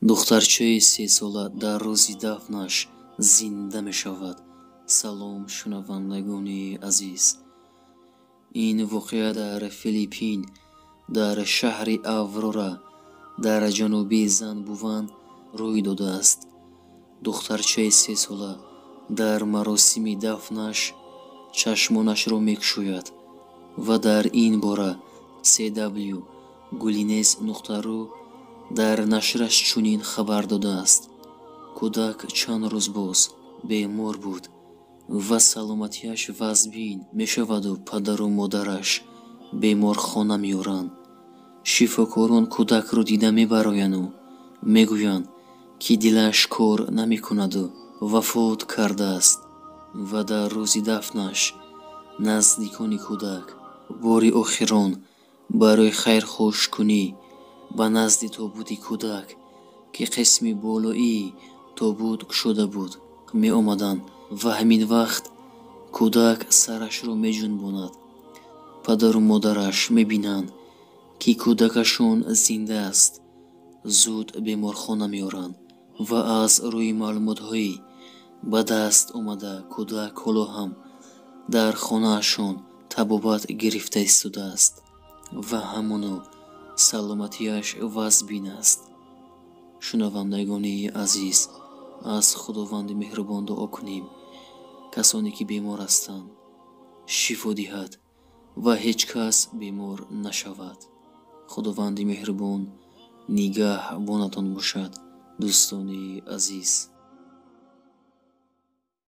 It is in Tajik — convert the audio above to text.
Духтарчаи сесола дар рӯзи дафнаш зинда мешавад. Салом, шунавандагони азиз. Ин воқеа дар Филиппин, дар шаҳри Аврора, дар ҷануби Занбуван рӯй додааст. Духтарчаи сесола дар маросими дафнаш чашмонашро мекушояд ва дар ин бора CW Гулинес нуқта ру дар нашраш чунин хабар додааст. Кӯдак чанд рӯз боз бемор буд ва саломатиаш вазбин мешаваду падару модараш беморхона меоранд. Шифокорон кӯдакро дида мебароянду мегӯянд, ки дилаш кор намекунаду вафот кардааст. Ва дар рӯзи дафнаш наздикони кӯдак бори охирон барои хайрхошкунӣ ба назди тобути кӯдак, ки қисми болоии тобут кушода буд, меомаданд ва ҳамин вақт кӯдак сарашро меҷунбонад. Падару модараш мебинанд, ки кӯдакашон зинда аст, зуд беморхона меоранд ва аз рӯи маълумотҳои ба даст омада кӯдак ҳоло ҳам дар хонаашон табобат гирифта истодааст ва ҳамоно саломатиаш вазбин аст. Шунавандагони азиз, аз Худованди меҳрубон дуо кунем, касоне ки бемор ҳастанд, шифо диҳад ва ҳеҷ кас бемор нашавад. Худованди меҳрубон нигаҳбонатон бошад, дӯстони азиз.